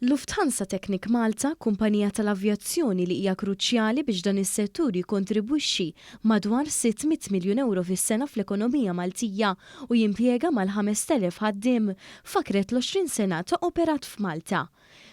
Lufthansa Technik Malta, kumpanija tal-avjazzjoni li hija kruċjali biex dan is-settur jikkontribwixxi madwar 600 miljun ewro fis-sena fl-ekonomija Maltija u jimpjega mal-5,000 ħaddiem, fakkret l-20 sena ta' operat f'Malta.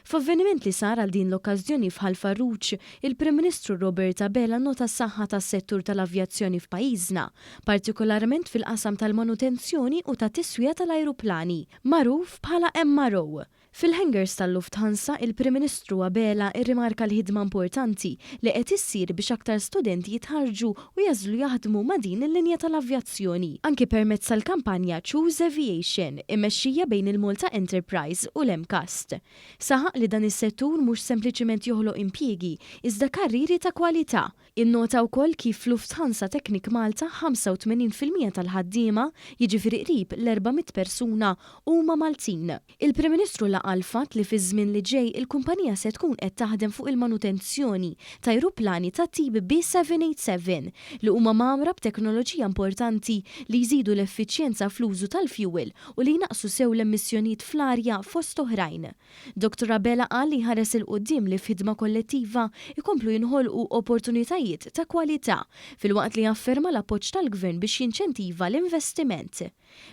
F'avveniment li sar għal din l-okkażjoni f'Ħal Farruġ, il-Prim Ministru Robert Abela nnota s-saħħa tas-settur tal-avjazzjoni f'pajjiżna, partikolarment fil-qasam tal-manutenzjoni u tat-tiswija tal-ajruplani, magħruf bħala MRO. Fil-hangars tal-Lufthansa, il-Prim Ministru Abela rrimarka l-ħidma importanti li qed issir biex aktar studenti jitħarrġu u jagħżlu jaħdmu ma' din il-linja tal-avjazzjoni, anki permezz tal-kampanja Choose Aviation, immexxija bejn il-Malta Enterprise u l-MCAST. Saħaq li dan is-settur mhux sempliċiment joħloq impjiegi, iżda karrieri ta' kwalità. Innota wkoll kif f'Lufthansa Technik Malta 85% tal-ħaddiema, jiġifieri qrib l-400 persuna, huma Maltin. Il-Prim Ministru laqa' l-fatt li fiż-żmien li ġej il-kumpanija se tkun qed taħdem fuq il-manutenzjoni ta' ajruplani tat-tip B787 li huma mgħammra b'teknoloġija importanti li jżidu l-effiċjenza fl-użu tal-fjuwil u li jnaqqsu sew l-emissjonijiet fl-arja fost oħrajn. Dottor Abela qal li jħares 'il quddiem li f'ħidma kollettiva jkomplu jinħolqu opportunitajiet ta' kwalità, filwaqt li afferma l-appoġġ tal-Gvern biex jinċentiva l-investiment.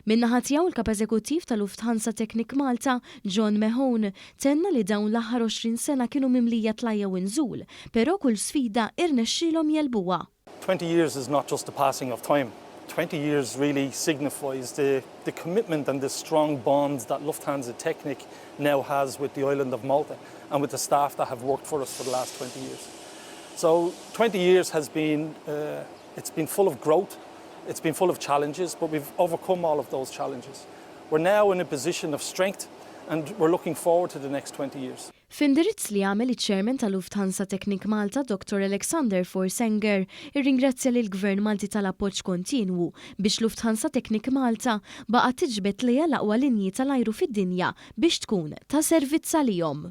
Min-naħa tiegħu l-Kap Eżekuttiv ta' Lufthansa Technik Malta, John Mahone, tenna li dawn l-aħħar 20 sena kienu mimlija tlajja u nżul, però kull sfida irnexxielhom jegħlbuha. 20 years is not just the passing of time. 20 years really signifies the, the commitment and the strong bonds that Lufthansa Technik now has with the island of Malta and with the staff that have worked for us for the last 20 years. So 20 years has been, it's been full of growth, it's been full of challenges, but we've overcome all of those challenges. We're now in a position of strength and we're looking forward to the next 20 years. F'indirizz li għamel iċ-Chairman ta' Lufthansa Technik Malta Dr. Alexander Forsenger irringrazzja lill-Gvern Malti tal-appoġġ kontinwu biex Lufthansa Technik Malta baqgħet tiġbed lejha l-aqwa linji tal-ajru fid-dinja biex tkun ta' servizz għalihom.